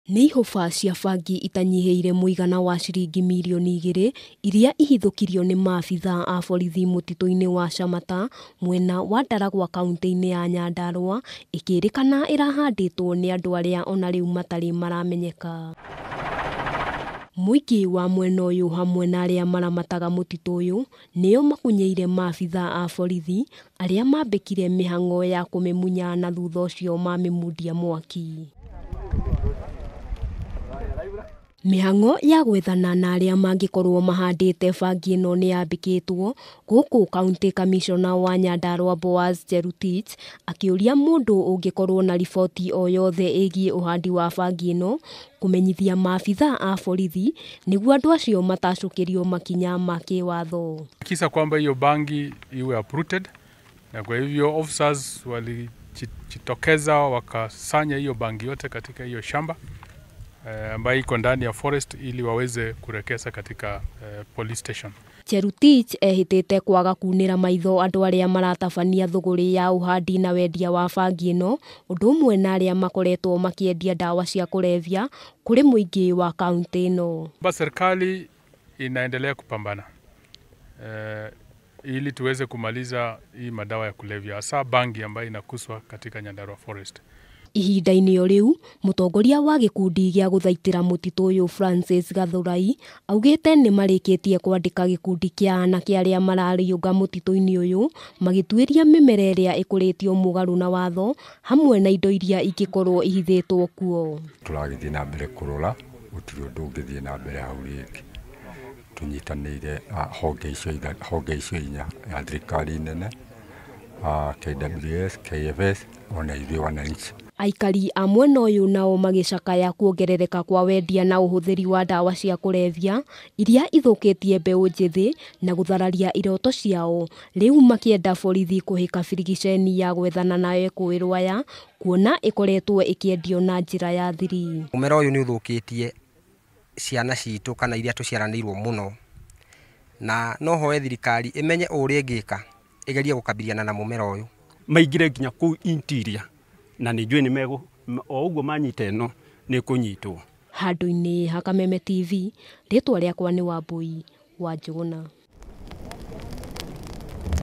Nĩ ihũba cia bangi itanyihĩire mũigana wa ciringi mirioni 2 iria ihithũkirio nĩ maabithaa a borithi mũtitũ-inĩ wa Shamata mwena wa Ndaragwa kaunti-inĩ ya Nyandarua ĩkĩrĩkana ĩrahandĩtwo nĩ andũ arĩa ona rĩu matarĩ maramenyeka. Mũingĩ wa mwena ũyũ hamwe na arĩa maramataga mũtitũ ũyũ nĩo makunyĩire maabithaa a borithi arĩa mambĩkire mĩhang'o ya kũmĩmunya na thutha ũcio mamĩmundia mwaki. Mĩhang'o ya gwethana na arĩa mangĩkorwo mahandĩte bangi ĩno nĩ yambĩkĩtwo gũkũ County Commissioner wa Nyandarua Boaz Cherutich akĩũria mũndũ ũngĩkorwo na riboti o yothe ĩgiĩ ũhandi wa bangi ĩno kũmenyithia maabithaa a borithi nĩguo andũ acio matacũkĩrio makinya ma kĩwatho. Kisa kwamba hiyo bangi iwe uprooted, na kwa hivyo officers walijitokeza wakasanya hiyo bangi yote katika hiyo shamba ambayo iko ndani ya forest ili waweze kurekesa katika police station. Cherutich ehitite kwaga kunira maitho andũ arĩa maratabania thũgũrĩ ya ũhandi na wendia wa bangi ĩno ũndũ ũmwe na arĩa makoretwo makĩendia ndawa cia kũrebia kũrĩ mũingĩ wa kaunti ĩno. Serikali inaendelea kupambana ili tuweze kumaliza hii madawa ya kulevya hasa bangi ambayo inakuswa katika Nyandarua forest. Ihinda-inĩ o rĩu mũtongoria wa gĩkundi gĩa gũthaitĩra mũtitũ ũyũ Francis Gathurai augĩte nĩ marĩkĩtie kwandĩka gĩkundi kĩa anake arĩa mararĩũnga mũtitũ-inĩ ũyũ magĩtuĩria mĩmera ĩrĩa ĩkũrĩtio mũgarũ na watho hamwe na indo iria ingĩkorwo ihithĩtwo kuo. Tũragĩthiĩ na mbere kũrora gũtirĩ ũndũ ũngĩthiĩ na mbere hau rĩngĩ. Tũnyitanĩire honge icio inya ya thirikari nene, KWS, KFS ona ithuĩ wananchi. Aikari a mwena ũyũ nao magĩcakaya kuongerereka kwa wendia na ũhũthĩri wa ndawa cia kũrebia iria ithũkĩtie mbeũ njĩthĩ na gũthararia iroto ciao, rĩu makĩenda borithi kũhĩka birigiceni ya gwethana na ekũĩrwo aya kuona ĩkoretwo ĩkĩendio na njĩra ya thiri. Mũmera ũyũ nĩ ũthũkĩtie ciana citũ kana iria tũciaranĩirwo mũno, na no hoe thirikari ĩmenye ũrĩa ĩngĩka ĩgerie gũkabiliana na mũmera ũyũ. Maingĩre nginya kũu interior na nĩ njũĩ nĩ megũ o ũguo manyita ĩno nĩ kũnyitwo. Handũ-inĩ ha Kameme TV, rĩtwa rĩakwa nĩ Wambui wa Njũgũna.